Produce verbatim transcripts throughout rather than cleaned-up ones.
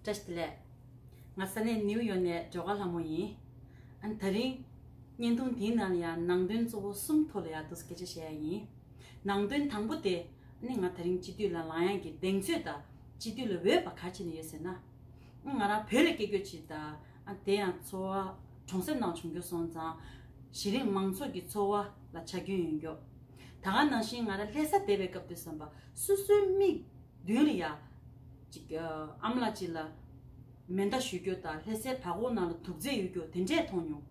བཀྲ་ཤིས་བདེ་ལེགས། ང་ས་གནས་ནིའུ་ཡོག་ནས་སྒྲོལ་དཀར་ལྷ་མོ་ཡིན། ཨ་ནི་དེ་རིང་བརྙན་ཐུང་འདིའི་ནང་ལ་ཡང་ནང་དོན་གཙོ་བོ་གསུམ་ཐོག་ལ་ཡང་འདུག་སེ་སྐད་ཆ་བཤད་ཡ་ཡིན། ནང་དོན་དང་པོ་དེ་ཨ་ནི་ང་དེ་རིང་སྤྱི་འཐུས་ལ་ལངས་ཡ་གི་གདེང་ཚོད་དང་སྤྱི་འཐུས་ལ་འོས་པ་ག་རེ་བྱས་ནས་ཡོད་ཟེར་ན། ང་རང་བོད་ལ་སྐྱེས་རྒྱུ་ཅིག་དང་ཨ་དེ་ཡང་འཚོ་བ་གྲོང་གསེབ་ནང་བྱུང་རྒྱུ་སོང་ཙང་གཞི་རིམ་མང་ཚོགས་ཀྱི་འཚོ་བ་ལ་ཆ་རྒྱུས་ཡོད་རྒྱུ། ད་ག་ནང་བཞིན་ང་རང་ལྷ་ས་བསྡད་པའི་སྐབས་དུས་ཙམ་པ་སོ་སོའི་མིག་མདུན་ལ་ཡ། ཅིག་ཨ་ཨ་མ་ལགས་ཅིག་ལ་མེ་མདའ་གཞུ་རྒྱུ་དང་ལྷ་སའི་བྲག་ཁུག་ནང་ལ་དུག་རྫས་གཡུག་རྒྱུ་དེ་འདྲས་མཐོང་མྱོང་།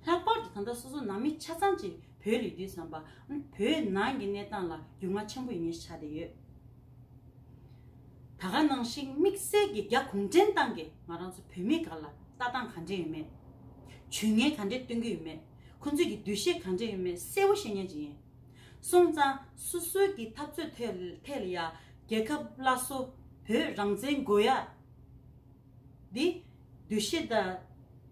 ལྷག་པར་དུ་ད་ལྟ་སོ་སོ་ནང་མི་ཆ་ཚང་ཅིག་བོད་ལ་ཡོད་དུས་ཙམ་པ་བོད་ནང་གི་གནས་སྟངས་ལ་རྒྱུས་མངའ་ཆེན་པོ་ཡོད་མཁན་ཞིག་ཆགས་བསྡད་ཡོད། ད་ག་ནང་བཞིན་དམིགས་བསལ་གྱི་རྒྱ་གུང་ཁྲན་ཏང་གིས་ང་རང་ཚོ་བོད་མི་སྒང་ལ་ལྟ་སྟངས་ག་འདྲས་ཡོད་མེད། ཇུས་ངན་ག་འདྲས་སྟོན་གྱི་ཡོད་མེད། ཁོང་ཚོས་ཀྱི་འདུ་ཤེས་ག་འདྲས་ཡོད་མེད་གསལ་པོ་ཤེས་མཁན་ཅིག་ཡིན། སོང་ཙང་སོ་སོའི་གི་འཐབ་རྩོད་ཐད་ཐད་ལ་ཡ་རྒྱལ་ཁབ་སླར་གསོ་བོད་རང་བཙན་དགོས་ཡ་འདི་འདུ་ཤེས་དང་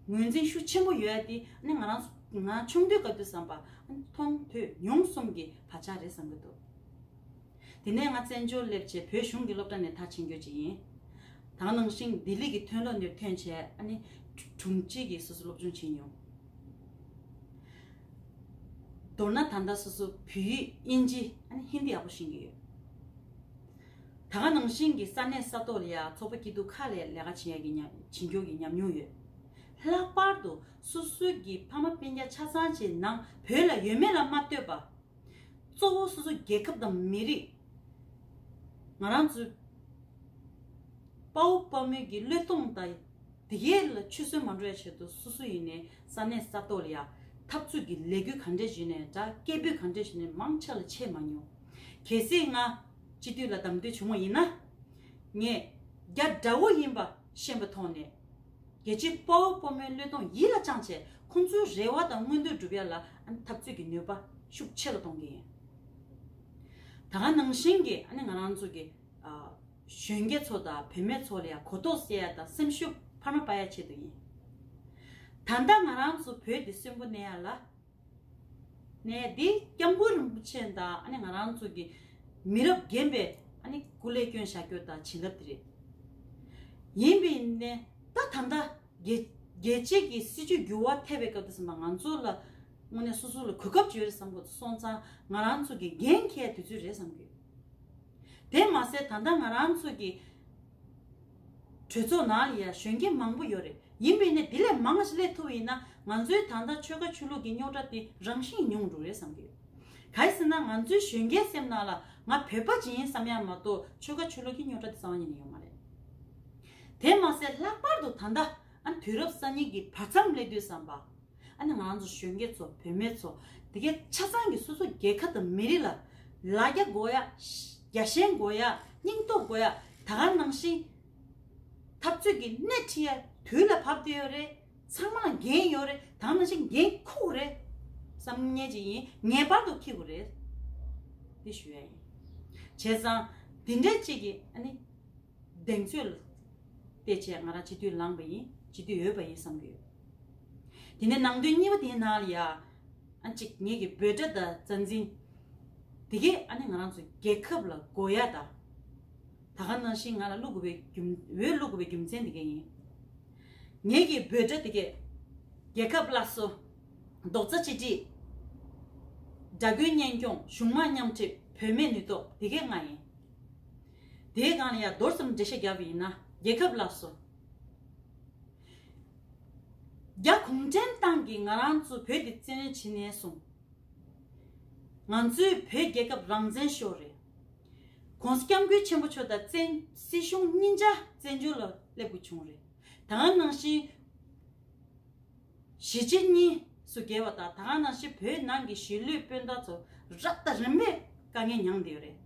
ངོས་འཛིན་ཤུགས་ཆེན་པོ་ཡོད་ཡ་དེ་ནི་ང་རང་ང་ཆུང་དུས་སྐབས་དུས་ཙམ་པ་མཐོང་ཐོས་མྱོང་གསུམ་གྱི་བག་ཆགས་རེད་བསམ་གྱི་འདུག་དེ་ནས་ང་བཙན་བྱོལ་སླེབས་བྱས་བོད་གཞུང་གི་སློབ་གྲྭ་ནས་མཐར་ཕྱིན་རྒྱུ་ཅིག་ཡིན། ད་ག་ནང་བཞིན་ལྡི་ལི་གི་ཐོན་སློབ་ནས་ཐོན་བྱས་ཨ་ནི་དྲུང་ཆེ་གི་སོ་སོ་སློབ་སྦྱོང་བྱེད་མྱོང་། མདོར་ན་ད་ལྟ་སོ་སོ་བོད་ཡིག་དབྱིན་ཇི་ཨ་ནི་ཧིན་དི་ཡག་པོ་ཤེས་ཀྱི་ཡོད། ད་ག་ནང་བཞིན་གྱི་ས་གནས་ས་ཐོག་ལ་ཡ་ཚོགས་པ་སྐྱིད་སྡུག་ཁག་ལ་ལས་ཀ་བྱེད་ཡ་གི་ཉམས་བྱེད་མགྱོགས་ཀྱི་ཉམས་མྱོང་ཡོད། ལྷག་པར་དུ་སོ་སོའི་གི་ཕ་མ་སྤུན་ཀྱག་ཆ་ཚང་ཅིག་ནང་བོད་ལ་ཡོད་མེད་ལ་མ་ལྟོས་པ། གཙོ་བོ་སོ་སོ་རྒྱལ་ཁབ་དང་མི་རིགས། ང་རང་ཚོའི་དཔའ་བོ་དཔའ་མོའི་གི་བློས་གཏོང་དང་དེ་གའི་ལ་ཆུད་ཟོས་མ་འགྲོ་ཡ་ཆེད་དུ་སོ་སོ་ཡིན་ནའི་ས་གནས་ས་ཐོག་ལ་ཡ་འཐབ་རྩོད་ཀྱི་ལས་འགུལ་ག་འདྲས་བྱས་ནས་འདྲ་སྐད་འབོད་ག་འདྲས་བྱས་ནས་མང་ཆེ་ལ་ཆད་མ་མྱོང་། གལ་སྲིད་ང་སྤྱི་འཐུས་ལ་བདམས་ཐོན་བྱུང་བ་ཡིན་ན། ངས་རྒྱ་དགྲ་བོ་ཡིན་པ་ཤེས་པའི་ཐོག་ནས། རྒྱལ་གཅེས་དཔའ་བོ་དཔའ་མོའི་བློས་གཏོང་ཡིད་ལ་བཅངས་བྱས་ཁོང་ཚོའི་རེ་བ་དང་མངོན་འདོད་སྒྲུབ་ཡ་ལ་ཨ་ནི་འཐབ་རྩོད་ཀྱི་ནུས་པ་ཤུགས་ཆེ་རུ་གཏོང་གི་ཡིན། ད་ག་ནང་བཞིན་གྱི་ཨ་ནི་ང་རང་ཚོ་གི་ཨ་གཞོན་སྐྱེས་ཚོ་དང་བུད་མེད་ཚོ་ལ་ཡང་གོ་རྟོགས་སད་ཡ་དང་སེམས་ཤུགས་འཕར་མ་སྤར་ཡ་ཆེད་དུ་ཡིན། ད་ལྟ་ང་རང་ཚོ་བོད་འདི་གསོན་པོ་གནས་ཡ་ལ། ནས་འདི་སྐྱབས་མགོན་རིན་པོ་ཆེ་དང་ཨ་ནི་ང་རང་ཚོ་གི་མི་རབས་རྒན་པའི་ཨ་ནི་སྐུ་ལས་སྐྱོན་བཞག་རྒྱུ་དང་བྱིན་རླབས་དེ་རེད། ཡིན་པའི་ནས་ད་ད་ལྟ་རྒྱལ་རྒྱལ་སྤྱི་གི་སྲིད་ཇུས་འགྱུར་བ་ཐེབས་པའི་སྐབས་དུ་ཙམ་པ་ང་ཚོ་ལ་དངོས་གནས་སོ་སོ་ལ་གོ་སྐབས་ཅིག་ཡོད་རེད་བསམ་གྱི་འདུག་སོང་ཙང་ང་རང་ཚོ་གི་འགན་འཁྱེར་དུས་ཚོད་རེད་བསམ་གྱི་ཡོད། དེ་མ་ཟད་ད་ལྟ་ང་རང་ཚོ་གི་གྲོས་ཚོགས་ནང་ལ་ཡ་གཞོན་སྐྱེས་མང་པོ་ཡོད་རེད། ཡིན་པས་ནས་དེ་ལས་མང་ཞིག་སླེབས་ཐུབ་ཡིན་ན་ང་ཚོའི་ད་ལྟ་ཆོལ་ཁ་ཆོས་ལུགས་ཀྱི་རྙོག་དྲ་དེ་རང་བཞིན་ཉུང་འགྲོ་རེད་བསམ་གྱི་ཡོད། ག་རེ་ཟེར་ན་ང་ཚོའི་གཞོན་སྐྱེས་སེམས་ནང་ལ་ང་བོད་པ་ཅིག་ཡིན་བསམ་ཡ་མ་གཏོགས་ཆོལ་ཁ་ཆོས་ལུགས་ཀྱི་རྙོག་དྲ་དེ་རྩ་བ་ཉིད་ནས་ཡོད་མ་རེད། དེ་མ་ཟད་ལྷག་པར་དུ་ད་ལྟ་ཨ་དུས་རབས་གསར་རྙིང་གི་བར་མཚམས་སླེབས་དུས་ཙམ་པ། ཨ་ནི་ང་རང་ཚོ་གཞོན་སྐྱེས་ཚོ་བུད་མེད་ཚོ་དེ་གའི་ཆ་ཚང་གི་སོ་སོ་རྒྱལ་ཁབ་དང་མི་རིགས་ལ་ལ་རྒྱ་དགོས་ཡ། རྒྱ་ཞེན་དགོས་ཡ། སྙིང་སྟོབས་དགོས་ཡ། ད་ག་ནང་བཞིན་འཐབ་རྩོད་ཀྱི་སྣེ་ཁྲིད་ཡ་དུས་ལ་བབ་བསྡད་ཡོད་རེད། ཚང་མ་ལ་འགན་ཡོད་རེད། ད་ག་ནང་བཞིན་འགན་འཁུར་དགོས་རེད་བསམ་མཁན་ཅིག་ཡིན། ངེས་པར་དུ་འཁྱེར་དགོས་རེད། འདི་ཞུ་ཡ་ཡིན། བྱས་ཙང་འདི་འདྲ་ཅིག་གི་ཨ་ནི། གདེང་ཚོད་ལ་བལྟས་བྱས་ང་རང་སྤྱི་འཐུས་ལངས་པ་ཡིན། སྤྱི་འཐུས་འོས་པ་ཡིན་བསམ་གྱི་ཡོད། དེ་ནས་ནང་དོན་གཉིས་པ་དེའི་ནང་ལ་ཡ། ཨ་ཅིག་ངེད་ཀྱི་འབོད་སྒྲ་དང་རྩ་འཛིན། དེ་གས་ཨ་ནི་ང་རང་ཚོ་རྒྱལ་ཁབ་ལ་དགོས་ཡ་དང་། ད་ག་ནང་བཞིན་ང་ལ་བླུག་དགོས་པའི་རྒྱུ་འོས་བླུག་དགོས་པའི་རྒྱུ་མཚན་དེ་གས་ཡིན། ངེད་ཀྱི་འབོད་སྒྲ་དེ་གས། རྒྱལ་ཁབ་སླར་གསོ། རྡོག་རྩ་གཅིག་སྒྲིལ། དགྲ་རྒོལ་གཉེན་སྐྱོང་། གཞུང་དམངས་མཉམ་འཁྲིད། བུད་མེད་ནུས་སྟོབས་དེ་གས་ལྔ་ཡིན། དེའི་སྒང་ལ་ཡང་མདོར་ཙམ་འགྲེལ་བཤད་བརྒྱབ་པ་ཡིན་ན་རྒྱལ་ཁབ་སླར་གསོ། རྒྱ་གུང་ཁྲན་ཏང་གིས་ང་རང་ཚོ་བོད་འདི་བཙན་གནོན་བྱས་ནས་བཟུང་། ང་ཚོའི་བོད་རྒྱལ་ཁབ་རང་བཙན་ཤོར་རེད། ༸གོང་ས་༸སྐྱབས་མགོན་ཆེན་པོ་མཆོག་དང་བཙན་སྲིད་གཞུང་གཉིས་ཆ་བཙན་བྱོལ་ལ་སླེབས་དགོས་བྱུང་རེད། ད་ག་ནང་བཞིན། གཞིས་བྱེས་གཉིས་སུ་གྱེས་པ་དང་ད་ག་ནང་བཞིན་བོད་ནང་གི་གཞིས་ལུས་སྤུན་ཟླ་ཚོ་རབ་དང་རིམ་པས་དཀའ་ངལ་མྱངས་བསྡད་ཡོད་རེད།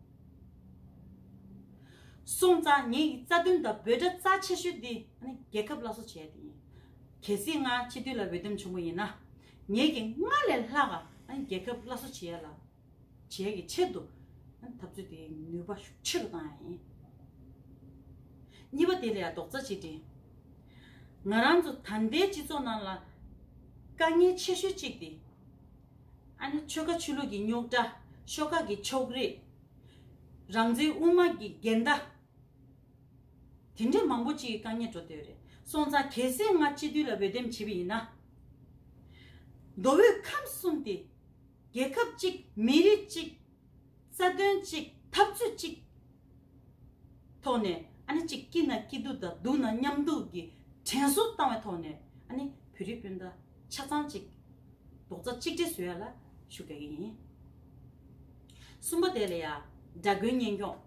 སོང་ཙང་ངེད་ཀྱི་རྩ་དོན་དང་འབོད་སྒྲ་རྩ་ཆེ་ཤོས་འདི་ཨ་ནི་རྒྱལ་ཁབ་སླར་གསོ་བྱེད་ཡ་དེ་ཡིན། གལ་སྲིད་ང་སྤྱི་འཐུས་ལ་འོས་འདེམས་བྱུང་བ་ཡིན་ན་ངེད་ཀྱིས་སྔར་ལས་ལྷག་ག་ཨ་ནི་རྒྱལ་ཁབ་སླར་གསོ་བྱེད་ཡ་ལ། བྱེད་ཀྱི་ཆེད་དུ་འཐབ་རྩོད་དེའི་ནུས་པ་ཤུགས་ཆེ་རུ་བཏང་ཡ་ཡིན། གཉིས་པ་དེ་ལ་ཡང་རྡོག་རྩ་གཅིག་སྒྲིལ། ང་རང་ཚོ་ད་ལྟའི་སྤྱི་ཚོགས་ནང་ལ་དཀའ་ངལ་ཆེ་ཤོས་གཅིག་དེ། ཨ་ནི་ཆོལ་ཁ་ཆོས་ལུགས་ཀྱི་རྙོག་དྲ། ཤོག་ཁག་གི་ཕྱོགས་རིས། རང་བཙན་དབུ་མ་གི་འགལ་ཟླ། དེ་འདྲའི་མང་པོ་ཅིག་གི་དཀའ་ངལ་འགྲོ་བསྡད་ཡོད་རེད། སོང་ཙང་གལ་སྲིད་ང་སྤྱི་འཐུས་ལ་འོས་འདེམས་བྱས་པ་ཡིན་ན། མདོ་དབུས་ཁམས་གསུམ་དེ་རྒྱལ་ཁབ་གཅིག་མི་རིགས་གཅིག་རྩ་དོན་གཅིག་འཐབ་རྩོད་གཅིག་ཐོག་ནས། ཨ་ནི་གཅིག་སྐྱིད་ན་སྐྱིད་སྡུག་དང་སྡུག་ན་མཉམ་སྡུག་གི་དྲན་གསོ་བཏང་བའི་ཐོག་ནས། ཨ་ནི་བོད་རིགས་སྤུན་ཟླ་ཆ་ཚང་གཅིག་རྡོག་རྩ་གཅིག་སྒྲིལ་བཟོ་ཡ་ལ་ཞུ་གི་ཡིན། གསུམ་པ་དེ་ལ་ཡ་དགྲ་རྒོལ་གཉེན་སྐྱོང་།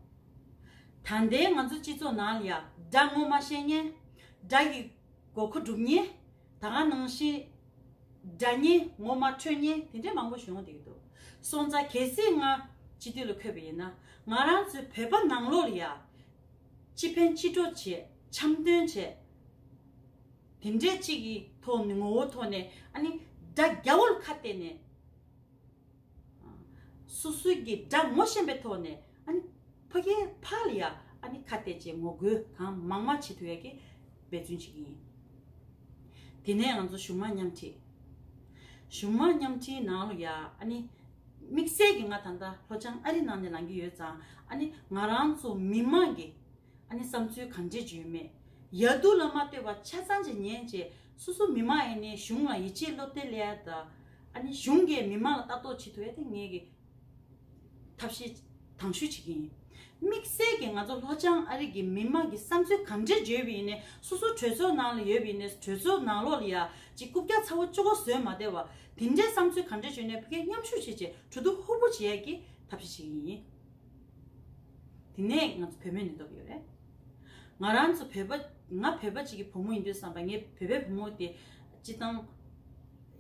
ད་ལྟའི་ང་ཚོ་སྤྱི་ཚོགས་ནང་ལ་ཡ་དགྲ་ངོ་མ་ཤེས་མཁན། དགྲ་ཡི་མགོ་མཁོ་སྒྲུབ་མཁན། ད་ག་ནང་བཞིན་དགྲ་གཉེན་ངོ་མ་འཕྲོད་མཁན་དེ་འདྲའི་མང་པོ་བྱུང་བསྡད་ཀྱི་འདུག། སོང་ཙང་གལ་སྲིད་ང་སྤྱི་འཐུས་ལ་འཁོད་པ་ཡིན་ན། ང་རང་ཚོའི་བོད་པ་ནང་ལོགས་ལ་ཡ་སྤྱི་ཕན་སྤྱི་གྲོགས་བྱས། འཆམ་མཐུན་བྱས། དེ་འདྲས་གཅིག་གི་ཐོག་ནས་ངོ་བོ་ཐོག་ནས། ཨ་ནི་དགྲ་རྒྱ་བོ་ལ་ཁ་གཏད་ནས། སོ་སོའི་གི་དགྲ་ངོ་ཤེས་པའི་ཐོག་ནས། ཨ་ནི་ཕ་གིའི་ཕར་ལ་ཡ་ཨ་ནི་ཁ་གཏད་བྱས་ངོ་རྒོལ་གང་མང་མང་བྱེད་ཐུབ་ཡ་གི་འབད་བརྩོན་བྱེད་ཀྱི་ཡིན། དེ་ནས་ང་ཚོ་གཞུང་དམངས་མཉམ་ཁྲིད། གཞུང་དམངས་མཉམ་ཁྲིད་ནང་ལ་ཡ་ཨ་ནི་དམིགས་བསལ་གྱི་ང་ད་ལྟ་ལྷོ་བྱང་ཨ་རི་ནང་ནས་ལངས་ཀྱི་ཡོད་ཙང་། ཨ་ནི་ང་རང་ཚོ་མི་མང་གི་ཨ་ནི་བསམ་ཚུལ་གང་འདྲས་བརྗོད་མེད། ཡ་དུ་ལ་མ་ལྟོས་པ་ཆ་ཚང་ཅིག་ཉན་བྱས། སོ་སོ་མི་མང་ཡིན་ནའི་གཞུང་ལ་ཡིད་ཆེས་བློ་གཏད་སླེབས་ཡ་དང་། ཨ་ནི་གཞུང་གིས་མི་མང་ལ་ལྟ་རྟོག་བྱེད་ཐུབ་ཡ་དེ་ངེད་ཀྱི་ཐབས་ཤེས་དང་ཤོས་བྱེད་ཀྱི་ཡིན། དམིགས་བསལ་གྱི་ང་ཚོ་ལྷོ་བྱང་ཨ་རི་གི་མི་མང་གི་བསམ་ཚུལ་གང་འདྲས་བརྗོད་པ་ཡིན་ནའི། སོ་སོ་གྲོས་ཚོགས་ནང་ལ་ཡོད་པ་ཡིན་ནའི་གྲོས་ཚོགས་ནང་ལོགས་ལ་ཡ་ཅིག་རྐུབ་བཀྱག་ཚ་བོ་ཅོག་གོ་བཟོས་མ་བསྡད་པ། དེ་འདྲའི་བསམ་ཚུལ་གང་འདྲས་བརྗོད་ནའི་ཕ་གིར་མཉམ་ཞུགས་བྱེད་བྱས་གྲོས་བསྡུར་ཧུར་པོ་བྱེད་ཡ་གི་ཐབས་ཤེས་བྱེད་ཀྱི་ཡིན། དེ་ནས་ང་ཚོ་བུད་མེད་ནུས་སྟོབས་ཡོད་རེད། ང་རང་ཚོ་བོད་པ། ང་བོད་པ་གཅིག་གི་བུ་མོ་ཡིན་དུས་ཙམ་པ། ངའི་བོད་པའི་བུ་མོ་དེ་སྤྱིར་བཏང་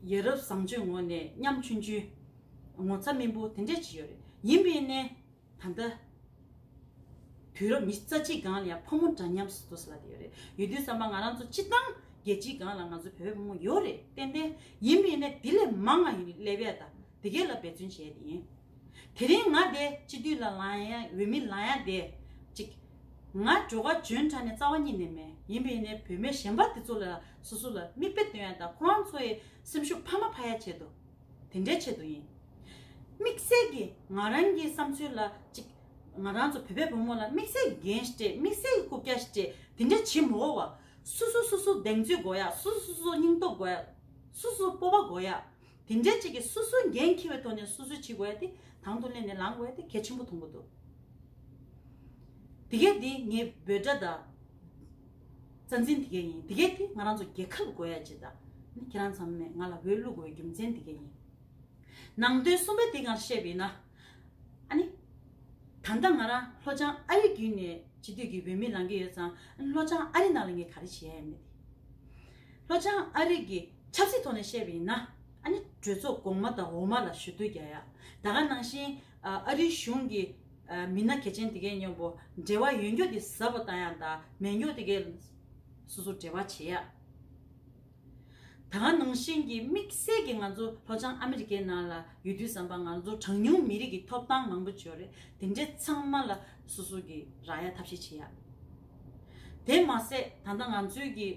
ཡ་རབས་བཟང་སྤྱོད་ངོས་ནས་ཉམ་ཆུང་ཆུང་། ངོ་ཚ་སྨིན་པོ་དེ་འདྲས་ཅིག་ཡོད་རེད། ཡིན་པས་ནས་ད་ལྟ་དུས་རབས་ཉི་ཤུ་རྩ་གཅིག་སྒང་ལ་ཡང་ཕོ་མོ་འདྲ་མཉམ་ཟེར་དུས་ལབ་ཀྱི་ཡོད་རེད། ཡོད་དུས་ཙམ་པ་ང་རང་ཚོ་སྤྱིར་བཏང་རྒྱལ་སྤྱིའི་སྒང་ལ་ང་ཚོ་བོད་པའི་བུ་མོ་ཡོད་རེད། ཏན་ཏན། ཡིན་པས་ནས་དེ་ལས་མང་ང་ཡིན་སླེབས་ཡ་ད། དེ་གས་ལ་འབད་བརྩོན་བྱས་ཏེ་ཡིན། དེ་རིང་ང་དེ་སྤྱི་འཐུས་ལ་ལངས་ཡ། འོས་མི་ལངས་ཡ་དེ་གཅིག། ང་འགྲོ་ག་འཇོན་དྲགས་ནས་རྩ་བ་ཉིད་ནས་མེད། ཡིན་པས་ནས་བུད་མེད་གཞན་པ་དེ་ཚོ་ལ། སོ་སོ་ལ་མིག་དཔེ་སྟོན་ཡ་དང་། ཁོ་རང་ཚོ་ཡི་སེམས་ཤུགས་འཕར་མ་འཕར་ཡ་ཆེད་དུ། དེ་འདྲའི་ཆེད་དུ་ཡིན། དམིགས་བསལ་གྱི་ང་རང་གི་བསམ་ཚུལ་ལ་གཅིག། ང་རང་ཚོ་བོད་པའི་བུ་མོ་ལ་དམིགས་བསལ་གྱི་འགན་ཞིག་སྤྲད། དམིགས་བསལ་གྱི་རྐུབ་བཀྱག་ཞིག་སྤྲད། དེ་འདྲ་བྱེད་མི་དགོས་པ། སོ་སོ་སོ་སོ་གདེང་ཚོད་དགོས་ཡ། སོ་སོ་སོ་སོ་སྙིང་སྟོབས་དགོས་ཡ། སོ་སོ་སྤོབས་པ་དགོས་ཡ། དེ་འདྲའི་གཅིག་གིས་སོ་སོའི་འགན་འཁྱེར་བའི་ཐོག་ནས་སོ་སོས་བྱེད་དགོས་ཡ་དེ་དང་དུ་ལེན་ནས་ལངས་དགོས་ཡ་དེ་གལ་ཆེན་པོ་མཐོང་གི་འདུག། དེ་གས་དེ་ངའི་འབོད་སྒྲ་དང་རྩ་འཛིན་དེ་གས་ཡིན། དེ་གས་དེ་ང་རང་ཚོ་རྒྱལ་ཁབ་དགོས་ཡ་ཅིག་དང་། ཁྱེད་རང་ཚང་མས་ང་ལ་འོས་བླུག་དགོས་པའི་རྒྱུ་མཚན་དེ་གས་ཡིན། ནང་དོན་གསུམ་པའི་དེ་སྒང་བཤད་པ་ཡིན་ན། ཨ་ནི། ད་ལྟ་ང་རང་ལྷོ་བྱང་ཨ་རི་བརྒྱུད་ནས་སྤྱི་འཐུས་ཀྱི་འོས་མི་ལངས་ཀྱི་ཡོད་ཙང་། ཨ་ནི་ལྷོ་བྱང་ཨ་རི་ནང་ལ་ངས་ག་རེ་བྱེད་ཡ་ཡིན་མེད། ལྷོ་བྱང་ཨ་རི་གི་ཆབ་སྲིད་ཐོག་ནས་བཤད་པ་ཡིན་ན། ཨ་ནི་གྲོས་ཚོགས་གོང་མ་དང་འོག་མ་ལ་ཞུ་གཏུག་རྒྱག་ཡ། ད་ག་ནང་བཞིན་ཨ་རིའི་གཞུང་གི་མི་སྣ་གལ་ཆེན་དེ་གའི་མཉམ་པོ་འབྲེལ་བ་ཡོད་མཁན་དེ་གཟབ་པོ་བཏང་ཡ་དང་། མེད་མཁན་དེ་གའི་སོ་སོ་འབྲེལ་བ་བྱེད་ཡ། ད་ག་ནང་བཞིན་གྱི་དམིགས་བསལ་གྱི་ང་ཚོ་ལྷོ་བྱང་ཨ་མི་རི་ཀའི་ནང་ལ་ཡོད་དུས་ཙམ་པ། ང་ཚོ་གྲངས་ཉུང་མི་རིགས་ཀྱི་ཐོབ་ཐང་མང་པོ་ཅིག་ཡོད་རེད། དེ་འདྲའི་ཚང་མ་ལ་སོ་སོ་གི་རག་ཡ་ཐབས་ཤེས་བྱེད་ཡ། དེ་མ་ཟད་ད་ལྟ་ང་ཚོའི་གི་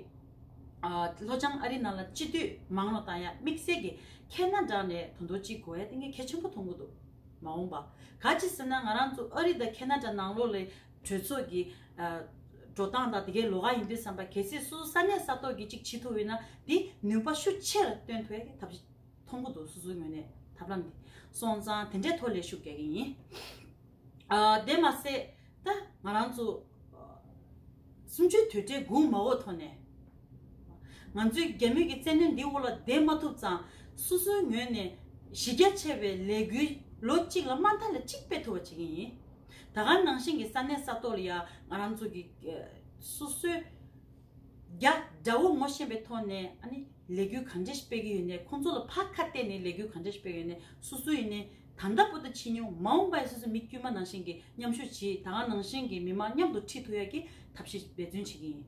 ཨ་ལྷོ་བྱང་ཨ་རི་ནང་ལ་སྤྱི་འཐུས་མང་རུ་བཏང་ཡ། དམིགས་བསལ་གྱི་ཁེ་ན་ཌ་ནས་ད་དུང་གཅིག་དགོས་ཡ་དེ་ངས་གལ་ཆེན་པོ་མཐོང་གི་འདུག། མ་འོངས་པ་ག་ཅི་ཟེར་ན། ང་རང་ཚོ་ཨ་རི་དང་ཁེ་ན་ཌ་ནང་ལོགས་ལ་གྲོས་ཚོགས་ཀྱི་ཨ་འགྲོ་སྟངས་དང་དེ་གའི་ལོགས་ཀ་ཡིན་དུས་ཙམ་པ། གལ་སྲིད་སོ་སོ་ས་གནས་ས་ཐོག་གི་གཅིག་བྱེད་ཐུབ་ཡོད་ན། དེ་ནུས་པ་ཤུགས་ཆེ་རུ་བཏོན་ཐུབ་ཡ་གི་ཐབས་ཤེས་མཐོང་གི་འདུག། སོ་སོའི་ངོས་ནས་ཐབས་ལམ་དེ། སོང་ཙང་དེ་འདྲའི་ཐོག་ལ་ཤུགས་རྒྱག་གི་ཡིན། ཨ་དེ་མ་ཟད་ད་ང་རང་ཚོ་ཨ་གསུམ་བཅུའི་དུས་དྲན་དགུང་མ་འོག་ཐོག་ནས། ང་ཚོའི་རྒྱ་མི་གི་བཙན་གནོན་འདིའི་འོག་ལ་བསྡད་མ་ཐུབ་ཙང་། སོ་སོའི་ངོས་ནས་གཞི་རྒྱ་ཆེ་བའི་ལས་འགུལ་ལོ་གཅིག་ལ་དམའ་མཐའ་ལ་གཅིག་སྤེལ་ཐུབ་པ་བྱེད་ཀྱི་ཡིན། ད་ག་ནང་བཞིན་གྱི་ས་གནས་ས་ཐོག་ལ་ཡ་ང་རང་ཚོ་གི་ཨ་སོ་སོའི་རྒྱ་དགྲ་བོ་ངོ་ཤེས་པའི་ཐོག་ནས། ཨ་ནི་ལས་འགུལ་གང་འདྲ་ཞིག་སྤེལ་གྱི་ཡོད་ནའི། ཁོང་ཚོ་ལ་ཕར་ཁ་གཏད་ནས་ལས་འགུལ་གང་འདྲ་ཞིག་སྤེལ་གྱི་ཡོད་ནའི། སོ་སོ་ཡིན་ནའི་ད་ལྟ་བར་དུ་ཕྱི་མྱོང་མ་འོངས་པ་ཡི་སོ་སོ་མི་དཀྱུས་མ་ནང་བཞིན་གྱི་མཉམ་ཞུགས་བྱེད། ད་ག་ནང་བཞིན་གྱི་མི་མང་མཉམ་དུ་ཁྲིད་ཐུབ་ཡ་གི་ཐབས་ཤེས་འབད་བརྩོན་བྱེད་ཀྱི་ཡིན།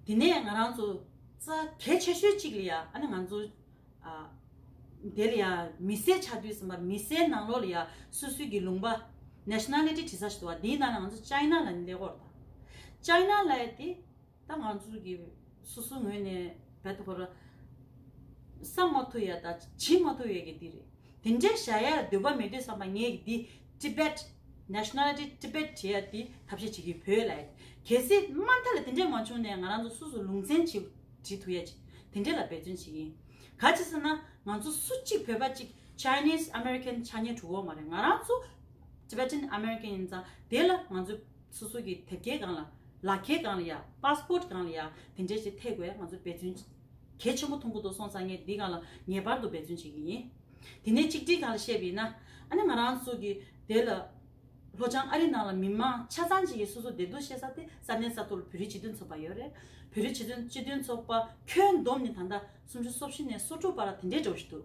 དེ་ནས་ང་རང་ཚོ་རྩ་གལ་ཆེ་ཤོས་གཅིག་ལ་ཡ། ཨ་ནི་ང་ཚོ་ཨ་དེ་ལ་ཡ་མི་སེར་ཆགས་དུས་ཙམ་པ། མི་སེར་ནང་ལོགས་ལ་ཡ་སོ་སོའི་གི་ལུང་པ། ནེ་ཤ་ན་ལི་ཊི་བྲིས་ས་ཞིག་འདུག་པ། དེའི་ནང་ལ་ང་ཚོ་ཅའི་ན་ལབ་ནས་སླེབས་ཀྱི་ཡོད་རེད། ད་ཅའི་ན་ལབ་ཡ་དེ་ད་ང་ཚོ་གི་སོ་སོའི་ངོས་ནས་བལ་དུ་བོར་བསམ་མ་ཐུབ་ཡ་དང་བྱེད་མ་ཐུབ་ཡ་གི་དེ་རེད། དེ་འདྲའི་བཞག་ཡ་འདོད་པ་མེད་དུས་ཙམ་པ། ངས་འདི་ཊི་བེཊ་ Nationality Tibet བྲིས་ཡ་དེ་ཐབས་ཤེས་བྱེད་ཀྱི་བོད་ལ། གལ་སྲིད་དམའ་མཐའ་ལ་དེ་འདྲས་མ་བྱུང་ནས་ང་རང་ཚོ་སོ་སོ་ལུང་ཚན་བྱེད་བྲིས་ཐུབ་ཡ་ཅིག་དེ་འདྲས་ལ་འབད་བརྩོན་བྱེད་ཀྱི་ཡིན། ག་ཅི་ཟེར་ན་ང་ཚོ་སུ་གཅིག་བོད་པ་གཅིག་Chinese American ཆ་གཉེར་གྲུ་བོ་མ་རེད། ང་རང་ཚོ་Tibetan American ཡིན་ཙང་དེ་ལ་ང་ཚོ་སོ་སོ་གི་དེབ་སྐྱེལ་སྒང་ལ་ལག་འཁྱེར་སྒང་ལ་ཡ་པཱ་སི་པོར་ཊི་སྒང་ལ་ཡ་དེ་འདྲས་ཅིག་ཐེབས་དགོས་ཡ་ང་ཚོ་འབད་བརྩོན་གལ་ཆེན་པོ་མཐོང་གི་འདུག་སོང་ཙང་ངས་འདི་སྒང་ལ་ངེས་པར་དུ་འབད་བརྩོན་བྱེད་ཀྱི་ཡིན། དེ་ནས་གཅིག་སྒྲིལ་སྒང་ལ་བཤད་པ་ཡིན་ན་ཨ་ནི་ང་རང་ཚོ་གི་དེ་ལ་ལྷོ་བྱང་ཨ་རི་ནང་ལ་མི་མང་ཆ་ཚང་ཅིག་གིས་སོ་སོ་བདེ་སྡུག་བཤད་ས་དེ་ས་གནས་ས་ཐོག་ལ་བོད་རིགས་སྤྱི་མཐུན་ཚོགས་པ་ཡོད་རེད། བོད་རིགས་སྤྱི་མཐུན་སྤྱི་མཐུན་ཚོགས་པ་ཁྱོན་བསྡོམས་ནས་ད་ལྟ་སུམ་ཅུ་སོ་བཞི་ནས་སོ་དྲུག་བར་དེ་འདྲའི་འགྲོ་བཞིན་འདུག་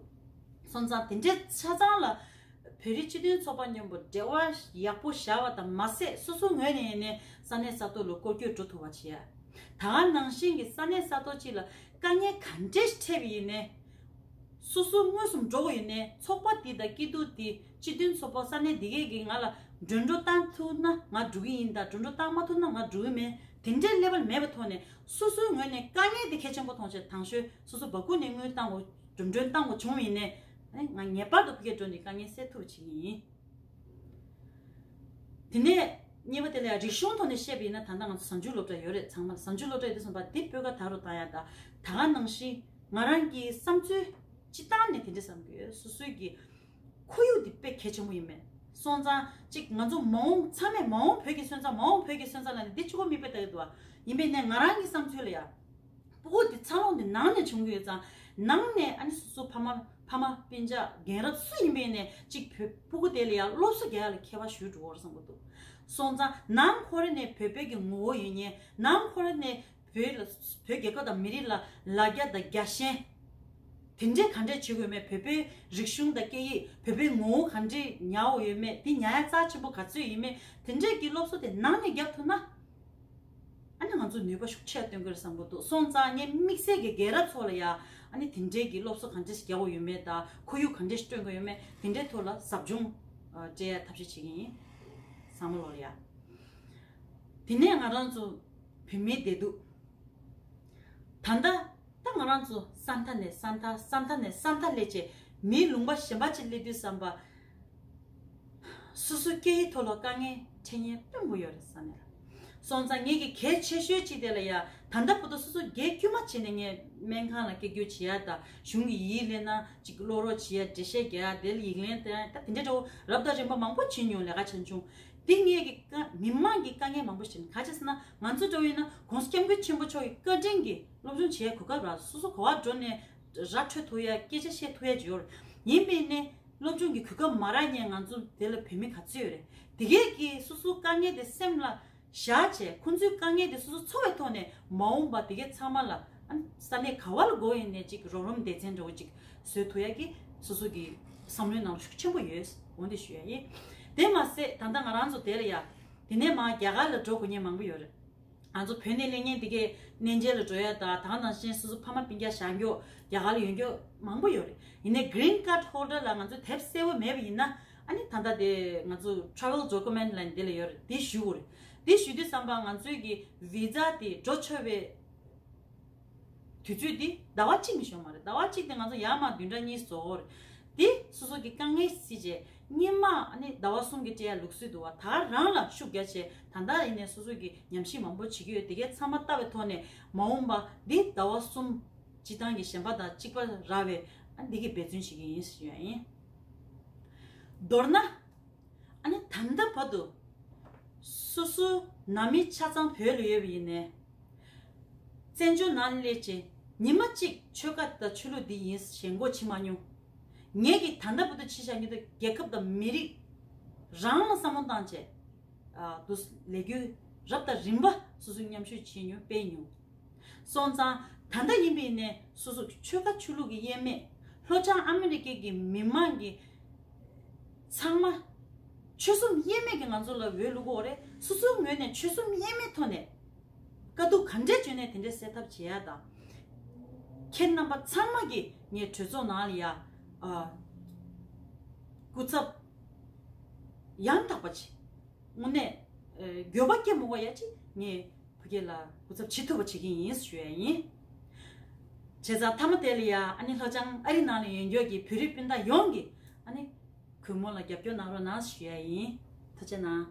སོང་ཙང་དེ་འདྲའི་ཆ་ཚང་ལ་བོད་རིགས་སྤྱི་མཐུན་ཚོགས་པ་མཉམ་པོ་འབྲེལ་བ་ཡག་པོ་བཞག་པ་དང་མ་ཟད་སོ་སོ་ངོས་ནས་ཡིན་ནའི་ས་གནས་ས་ཐོག་ལ་སྐོར་སྐྱོད་འགྲོ་ཐུབ་པ་བྱེད་ཡ། ད་ག་ནང་བཞིན་གྱི་ས་གནས་ས་ཐོག་ཅིག་ལ་དཀའ་ངལ་ག་འདྲས་འཕྲད་པ་ཡིན་ནའི། སོ་སོ་མངོན་སུམ་འགྲོ་དགོས་ཡོད་ནའི་ཚོགས་པ་འདི་དང་སྐྱིད་སྡུག་འདི་སྤྱི་མཐུན་ཚོགས་པ་ས་གནས་འདི་གས་ཀྱིས་ང་ལ་འགྲོ་གྲོན་བཏང་ཐུབ་ན་ང་འགྲོ་གི་ཡིན། ད་འགྲོ་གྲོན་བཏང་མ་ཐུབ་ན་ང་འགྲོ་གི་མེད། དེ་འདྲའི་ཀླད་པ་མེད་པའི་ཐོག་ནས་སོ་སོའི་ངོས་ནས་དཀའ་ངལ་འདི་གལ་ཆེན་པོ་མཐོང་བྱས་དང་ཤོས་སོ་སོ་སྦ་ཁུག་ནས་དངུལ་བཏང་དགོས་འགྲོ་གྲོན་བཏང་དགོས་བྱུང་བ་ཡིན་ནའི་ང་ངེས་པར་དུ་ཕ་གིར་འགྲོ་ནས་དཀའ་ངལ་སེལ་ཐུབ་པ་བྱེད་ཀྱི་ཡིན། དེ་ནས་གཉིས་པ་དེ་ལ་ཡང་རིག་གཞུང་ཐོག་ནས་བཤད་པ་ཡིན་ན་ད་ལྟ་ང་ཚོ་གཟའ་མཇུག་སློབ་གྲྭ་ཡོད་རེད། ཚང་མ་ལ་གཟའ་མཇུག་སློབ་གྲྭ་ཡོད་དུས་ཙམ་པ་འདི་བོད་ཁ་དར་རུ་བཏང་ཡ་ད་ད་ག་ནང་བཞིན་ང་རང་གི་བསམ་ཚུལ་སྤྱི་བཏང་ནས་དེ་འདྲ་བསམ་གྱི་ཡོད། སོ་སོའི་གི་ཁོར་ཡུག་འདི་དཔེ་གལ་ཆེན་པོ་ཡིན་མེད་སོང་ཙང་ཅིག་ང་ཚོ་མ་འོངས་ཚང་མས་མ་འོངས་བོད་ཀྱི་སོན་རྩ་མ་འོངས་བོད་ཀྱི་སོན་རྩ་ལ་ནི་འདི་གཅིག་པོ་མིག་དཔེ་ལྟ་གི་འདུག་བ། ཡིན་པས་ནས་ང་རང་གི་བསམ་ཚུལ་ལ་ཡ། སྤུ་གུ་དེ་འཚར་ལོངས་དེ་ནང་ནས་བྱུང་གི་ཡོད་ཙང་ནང་ནས་ཨ་ནི་སོ་སོ་ཕ་མ་ཕ་མ་སྤུན་ཀྱག་རྒན་རབས་སུ་ཡིན་པའི་ནས་གཅིག་བོད་སྤུ་གུ་དེ་ལ་ཡང་སློབ་གསོ་རྒྱག་ཡ་ལ་མཁས་པ་ཞུ་འགྲོ་བར་བསམ་གི་འདུག་སོང་ཙང་ནང་ཁོ་རེ་ནས་བོད་པའི་གི་ངོ་བོ་ཡོད་མཁན་ནང་ཁོ་རེ་ནས་བོད་ལ་བོད་རྒྱལ་ཁབ་དང་མི་རིགས་ལ་ལ་རྒྱ་དང་རྒྱ་ཞེན་དེ་འདྲས་ག་འདྲས་བྱེད་དགོས་མེད། བོད་པའི་རིག་གཞུང་དང་སྐད་ཡིག་བོད་པའི་ངོ་བོ་ག་འདྲས་ཉར་འོ་ཡོད་མེད་དེ་ཉར་ཡ་རྩ་ཆེན་པོ་ག་ཚོད་ཡིན་མེད་དེ་འདྲས་ཀྱི་སློབ་གསོ་དེ་ནང་ནས་རྒྱབ་ཐུབ་ན། ཨ་ནི་ང་ཚོ་ནུས་པ་ཤུགས་ཆེ་བཏོན་དགོས་རེད་བསམ་གྱི་འདུག་སོང་ཙང་ངས་དམིགས་བསལ་གྱི་རྒན་རབས་ཚོ་ལ་ཡ་ཨ་ནི་དེ་འདྲའི་གི་སློབ་གསོ་གང་འདྲ་ཞིག་རྒྱག་དགོས་ཡོད་མེད་དང་ཁོར་ཡུག་གང་འདྲ་ཞིག་སྟོན་དགོས་ཡོད་མེད་དེ་འདྲའི་ཐོག་ལ་ཟབ་སྦྱོང་ཨ་སྤྲད་ཡ་ཐབས་ཤེས་བྱེད་ཀྱི་ཡིན། ཚང་མ་ལོག་ལ་ཡ། དེ་ནས་ང་རང་ཚོ་བོད་མིའི་བདེ་སྡུག་ད་ལྟ་ད་ང་རང་ཚོ་ས་མཐའ་ནས་ས་མཐའ་ས་མཐའ་ནས་ས་མཐའ་སླེབས་བྱས་མིའི་ལུང་པ་གཞན་པ་ཅིག་སླེབས་དུས་བསམ་པ། སོ་སོའི་སྐད་ཡིག་ཐོག་ལ་དཀའ་ངལ་འཕྲད་མཁན་དཔོན་པོ་ཡོད་རེད་ས་ནས་ལ། སོང་ཙང་ངེད་ཀྱི་གལ་ཆེ་ཤོས་གཅིག་དེ་ལ་ཡ་ད་ལྟ་བར་དུ་སོ་སོ་སྒེར་དཀྱུས་མ་བྱས་ནས་ངས་སྨན་ཁང་ལ་སྐད་སྒྱུར་བྱེད་ཡ་དང་གཞུང་གི་ཡིག་ལེན་ན་ཅིག་ཀློག་རོགས་བྱེད་ཡ་འགྲེལ་བཤད་རྒྱག་ཡ་དེ་ལ་ཡིག་ལན་སྟེར་ཡ་ད་དེ་འདྲ་འདྲ་བོ་རབ་དང་རིམ་པ་མང་པོ་བྱེད་མྱོང་ལས་ཀ་ཆེ་ཆུང་། འདི་ངེད་ཀྱི་དཀའ་མི་མང་གི་དཀའ་ངལ་མང་པོ་ཞིག་ག་ཅི་ཟེར་ན་ང་ཚོ་འདྲ་བོ་ཡིན་ན་གོང་ས་སྐྱབས་མགོན་ཆེན་པོ་མཆོག་གི་བཀའ་དྲིན་གྱིས་སློབ་སྦྱོང་བྱེད་ཡ་གོ་སྐབས་རག་སོ་སོ་ག་བ་འགྲོ་ནས་ར་འཕྲོད་ཐུབ་ཡ་སྐད་ཆ་བཤད་ཐུབ་ཡ་ཅིག་ཡོད་རེད། ཡིན་པས་ནས། སློབ་སྦྱོང་གི་གོ་སྐབས་མ་རག་མཁན་ང་ཚོ་དེ་ལ་བོད་མི་ག་ཚོད་ཡོད་རེད། དེ་གས་ཀྱིས་སོ་སོའི་དཀའ་ངལ་དེ་སེམས་ལ་བཞག་བྱས་ཁོང་ཚོའི་དཀའ་ངལ་དེ་སོ་སོ་ཚོར་བའི་ཐོག་ནས་མ་འོངས་པ་དེ་གས་ཚང་མ་ལ་ཨ་ས་གནས་ག་བ་ལ་དགོས་ཡིན་ནའི་ཅིག་རོགས་རམ་སྡེ་ཚན་འདྲ་བོ་ཅིག་བཟོས་ཐུབ་ཡ་གི་སོ་སོ་གི་བསམ་བློའི་ནང་ལ་ཤུགས་ཆེན་པོ་ཡོད། འོན་ཏེ་ཞུ་ཡ་ཡིན། དེ་མ་ཟད་ད་ལྟ་ང་རང་ཚོ་དེ་ལ་ཡ་དེ་ནས་མར་རྒྱ་གར་ལ་འགྲོ་དགོས་མཁན་མང་པོ་ཡོད་རེད། ང་ཚོ་བོད་ནས་སླེབས་མཁན་འདི་གས་གནས་མཇལ་ལ་འགྲོ་ཡ་དང་ད་ག་ནང་བཞིན་སོ་སོ་ཕ་མ་སྤུན་ཀྱག་བཞག་མགྱོགས་རྒྱ་གར་ལ་ཡོང་མགྱོགས་མང་པོ་ཡོད་རེད། ཡིན་ནའི་Green Card Holder ལ་ང་ཚོས་དེབ་གསལ་བོ་མེད་པ་ཡིན་ན་ཨ་ནི་ད་ལྟ་དེ་ང་ཚོ་Travel Document ལ་འདི་ལ་ཡོད་རེད། དེ་ཞུ་དགོས་རེད། དེ་ཞུ་དུས་ཙམ་པ་ང་ཚོའི་གི་Visa དེ་འགྲོ་ཆོག་པའི་དུས་ཚོད་དེ་ཟླ་བ་གཅིག་མི་ཤོང་མ་རེད། ཟླ་བ་གཅིག་དེ་ང་ཚོ་ཡར་མར་བདུན་ཕྲག་གཉིས་རྫོགས་རེད། དེ་སོ་སོ་གི་དཀའ་ངལ་སེལ་བྱས་སྔོན་མ་ཨ་ནི་ཟླ་བ་གསུམ་གྱི་སྤྲད་ཡ་ལུགས་སྲོལ་འདུག་བ། ད་ག་རང་ལ་ཤུགས་རྒྱག་བྱས་ད་ལྟ་ཡིན་ནའི་སོ་སོ་གི་ཉམས་ཞིབ་མང་པོ་བྱེད་ཀྱི་ཡོད། དེ་གའི་ཚང་མ་ལྟ་བའི་ཐོག་ནས་མ་འོངས་པ་འདི་ཟླ་བ་གསུམ་སྤྱི་བཏང་གི་གཞན་པ་དང་གཅིག་པ་རག་པའི་ཨ་འདི་གི་འབད་བརྩོན་བྱེད་ཀྱི་ཡིན་ཞུ་ཡ་ཡིན། མདོར་ན། ཨ་ནི་ད་ལྟ་བར་དུ་སོ་སོའི་ནང་མི་ཆ་ཚང་བོད་ལ་ཡོད་པ་ཡིན་ནའི། བཙན་བྱོལ་ནང་སླེབས་བྱས་ཉི་མ་གཅིག་ཆོལ་ཁ་དང་ཆོས་ལུགས་འདི་ཡིན་ཞེན་ཁོག་བྱེད་མ་མྱོང་། ངེད་ཀྱིས་ད་ལྟ་བར་དུ་ཕྱི་བཞག་ཉིད་དུ་རྒྱལ་ཁབ་དང་མི་རིགས་རང་ལ་བསམ་བློ་བཏང་བྱས། ཨ་དུ་ལས་འགུལ་རབ་དང་རིམ་པ་སོ་སོའི་མཉམ་ཞུགས་བྱས་མྱོང་སྤེལ་མྱོང་། སོང་ཙང་ད་ལྟ་ཡིན་པ་ཡིན་ནའི་སོ་སོ་ཆོལ་ཁ་ཆོས་ལུགས་ཀྱི་དབྱེར་མེད་ལྷོ་བྱང་ཨ་མི་རི་ཀའི་གི་མི་མང་གི་ཚང་མ་ཆོལ་གསུམ་དབྱེར་མེད་ཀྱི་ང་ཚོ་ལ་འོས་བླུག་གི་ཡོད་རེད། སོ་སོའི་ངོས་ནས་ཆོལ་གསུམ་དབྱེར་མེད་ཐོག་ནས་དཀའ་སྡུག་ག་འདྲས་བྱུང་ནའི་དེ་འདྲས་སེལ་ཐབས་བྱེད་ཡ་དང་། ཁྱེད་རྣམ་པ་ཚང་མ་གིས་ངའི་གྲོས་ཚོགས་ནང་ལ་ཡ་ཨ་སྐུ་ཚབ་ཡང་དག་པ་བྱེད། དངོས་གནས་ཨ་འགྱོད་པ་སྐྱེ་མི་དགོས་ཡ་ཅིག་ངས་ཕ་གི་ལ་སྐུ་ཚབ་བྱེད་ཐུབ་པ་བྱེད་ཀྱི་ཡིན་ཞུ་ཡ་ཡིན། བྱས་ཙང་མཐའ་མ་དེ་ལ་ཡ་ཨ་ནི་ལྷོ་བྱང་ཨ་རི་ནང་ལ་ཡོད་མཁན་གྱི་བོད་རིགས་སྤུན་ཟླ་ཡོངས་ཀྱིས་ཨ་ནི་གུས་མོ་ལ་རྒྱབ་སྐྱོར་གནང་རོགས་གནང་ཞུ་ཡ་ཡིན། ད་ ཐུགས་རྗེ་གནང་།